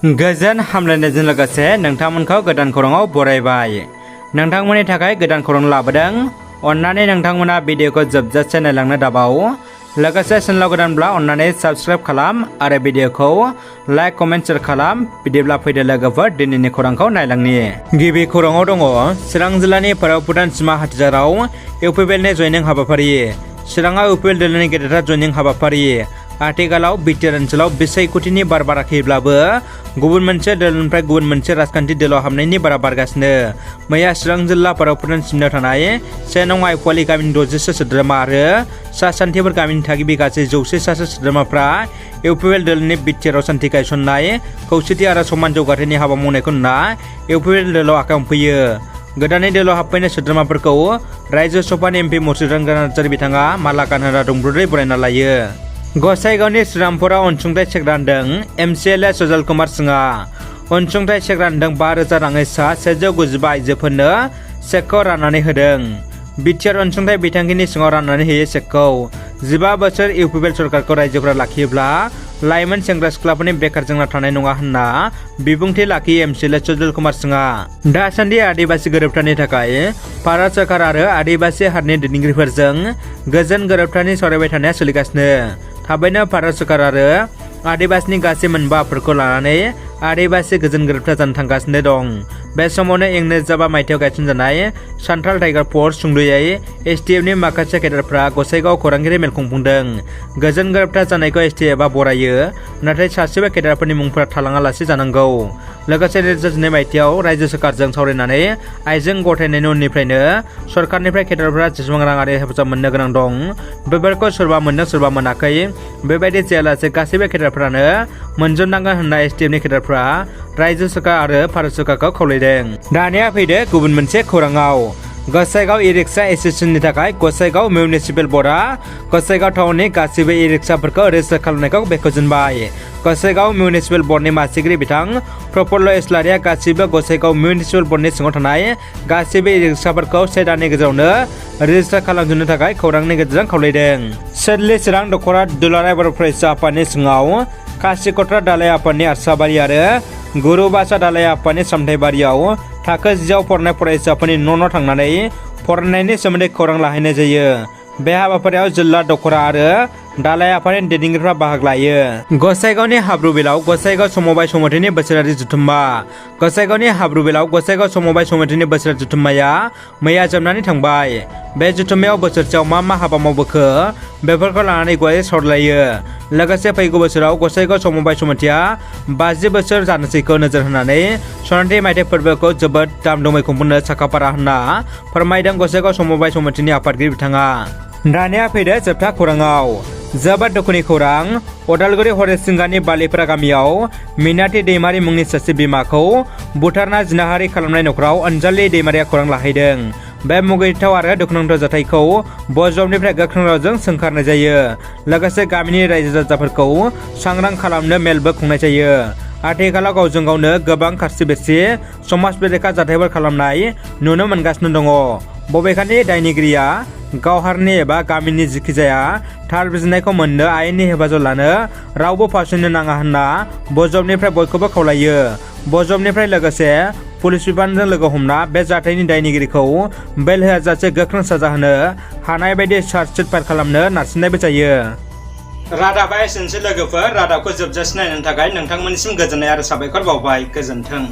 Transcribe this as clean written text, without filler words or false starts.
गोजोन हामलायनायजों लोगोसे नोंथांमोनखौ गोदान खौराङाव बरायबाय। नोंथांमोननि थाखाय गोदान खौरां लाबोदों। अन्नानै नोंथांमोना भिडिअखौ जोबजासे नायलांनो दाबाव। लोगोसे चेनेलाव गोदानब्ला अन्नानै साबस्क्राइब खालाम आरो भिडिअखौ लाइक कमेन्ट शेयार खालाम। बिदिब्ला फैदो लोगोफोर दिनैनि खौरांखौ नायलांनि। गिबि खौराङाव दङ चिरां जिल्लानि फाराव भुटान सिमा हाथिजाराव इउपिपिएलनि जयनिं हाबाफारि। चिराङाव इउपिपिएल दोलोनि गेदेरथार जयनिं हाबाफारि। आथिखालाव बिटिआर ओनसोलाव 20 कोटिनि बार बाराखैब्लाबो गुबुन मोनसे दोलोनिफ्राय गुबुन मोनसे राजखान्थि दोलोआव हाबनायनि बारा बारगासिनो। मैया चिरां जिल्ला फाराव भुटान सिमनायाव थानाय 1 नं आइफवालि गामिनि 60 सोद्रोमा आरो सा सान्थिफोर गामिनि थागिबि गासै 100 सोद्रोमाफ्रा इउपिपिएल दोलोनि बिटिआरआव सान्थि गायसननाय खौसेथि आरो समान जौगाथायनि हाबा मावनायखौ नुना इउपिपिएल दोलोआव आखाइ हमफैयो। गोदानै दोलोआव हाबफैनाय सोद्रोमाफोरखौ रायजो सभानि एमपि मुसुरजन नार्जारि बिथाङा माला गानहोना दुंब्रुदै बरायना लायो। गसाइगावनि श्रीरामपुराव अनसुंथाइ चेक रानदों एमसिएलए सजल कुमार सिंहआ। अनसुंथाइ चेक रानदों 5,000 राङै सा 195 आइजोफोरनो चेकखौ राननानै होदों। बिटिआर अनसुंथाइ बिथांखिनि सिङाव राननानै होयो चेकखौ। 15 बोसोर इउपिपिएल सरकारखौ रायजोफोरा लाखियोब्ला लाइमोन सेंग्रा सिख्लाफोरनि बेकार जेंना थानाय नङा होनना बिबुंथि लाखियो एमसिएलए सजल कुमार सिंहआ। दासान्दि आदिबासि गोरोबथानि थाखाय भारत सरकार आरो आदिबासि हारिनि दैदेनगिरिफोरजों गोजोन गोरोबथानि सावरायबाय थानाया सोलिगासिनो। थाबैनो भारत सरकार आरो आदिबासिनि गासै मोनबा आफादखौ लानानै आदिबासि गोजोन गोरोबथा जानो थांगासिनो दं। बे समावनो 1992 मायथाइयाव गायसनजानाय सान्थाल टाइगार फर्स सुंद'यै एसटिएफनि माखासे केडारफ्रा गसाइगाव खौरांगिरि मेल खुंफुंदों। गोजोन गोरोबथा जानायखौ एसटिएफआ बरायो, नाथाय सासेबो केडारफोरनि मुंफोरा थालाङालासे जानांगौ। लोगोसे 2012 मायथाइयाव रायजो सरकारजों सावरायनानै आइजें गथायनायनि उननिफ्रायनो सरकारनिफ्राय केडारफोरा जेसेबां राङारि हेफाजाब मोननो गोनां दं बेफोरखौ सोरबा मोनदों सोरबा मोनाखै। बेबायदि जायालासे गासैबो केडारफोरानो मोनजोबनांगोन होनना एसटिएफनि केडारफ्रा रायजो सरकार आरो भारत सरकारखौ खावलायदों। दानिया फैदो गुबुन मोनसे खौराङाव। गसाइगाव इ-रिक्सा एसोसिएशननि थाखाय गसाइगाव मिउनिसिपेल बर्डआ गसाइगाव टाउननि गासैबो इ-रिक्साफोरखौ रेजिस्टार खालामनायखौ बेखेवजेनबाय। गसाइगाव मिउनिसिपेल बर्डनि मासिगिरि बिथां प्रफुल्ल इस्लारिया गासैबो गसाइगाव मिउनिसिपेल बर्डनि सिङाव थानाय गासैबो इ-रिक्साफोरखौ 1 दाननि गेजेरावनो रेजिस्टार खालामजोबनो थाखाय खौरांनि गेजेरजों खावलायदों। सिडली चिरां दख'रा दुलाराय बर' फरायसा आफादनि सिङाव खासिकत्रा दालाय आफादनि आरसाबारि आरो गुरुबासा दालाय आफादनि सामथाइबारियाव थाखो 10आव फरायनाय फरायसाफोरनि न' थांनानै फरायनायनि सोमोन्दै खौरां लाहैनाय जायो। बे हाबाफारियाव जिल्ला दख'रा आरो दालाय आफादनि दैदेनगिरिफ्रा बाहागो लायो। गसाइगावनि हाब्रुबेलाव गसाइगाव समबाय समितिनि बोसोरारि जथुम्मा। गसाइगावनि हाब्रुबेलाव गसाइगाव समबाय समितिनि बोसोरारि जथुम्माया मैया जोबनानै थांबाय। बे जथुम्मायाव बोसोरसेयाव मा हाबा मावबोखो बेफोरखौ लानानै गुवारै सावरायलायो। लोगोसे फैगौ बोसोराव गसाइगाव समबाय समितिया 50 बोसोर जानोसैखौ नोजोर होनानै सनाथि मायथाइ फोरबोखौ जोबोद दाम-दुमै खुंफुंनो साखाफारा होनना फोरमायदों गसाइगाव समबाय समितिनि आफादगिरि बिथाङा। दानिया फैदो जोबथा खौराङाव। जोबोद दुखुनि खौरां। अदालगुरि हरिसिंगानि बालिफारा गामियाव मिनाथि दैमारि मुंनि सासे बिमाखौ बुथारना जिनाहारि खालामनाय नखराव अनजालि दैमारिया खौरां लाहैदों। बे मुगैथाव आरो दुखुनांथाव जाथायखौ बजबनिफ्राय गोख्रों रावजों सोंखारनाय जायो। लोगोसे गामिनि रायजो राजाफोरखौ सांग्रां खालामनो मेलबो खुंनाय जायो। आथिखालाव गावजों गावनो गोबां खारसि बेरसि समाज बेरेखा जाथायफोर खालामनाय नुनो मोनगासिनो दङ। बबेखानि दायनिगिरिया गावहारनि एबा गामिनि जिखिजाया थार बिजिरनायखौ मोननो आयेननि हेफाजाब लानो रावबो फावसायनो नाङा होनना बजबनिफ्राय बयखौबो खावलायो। बजबनिफ्राय लोगोसे पुलिस बिफानजों लोगो हमना बे जाथायनि दायनिगिरिखौ बेल होआजासे गोख्रों साजा होनो हानाय बायदि चार्जसिट फाइल खालामनो नारसिननायबो जायो। रादाबा एसेनोसै लोगोफोर। रादाबखौ जोबजासे नायनो थाखाय नोंथांमोननिसिम गोजोननाय आरो साबायखर बावबाय। गोजोन्थों।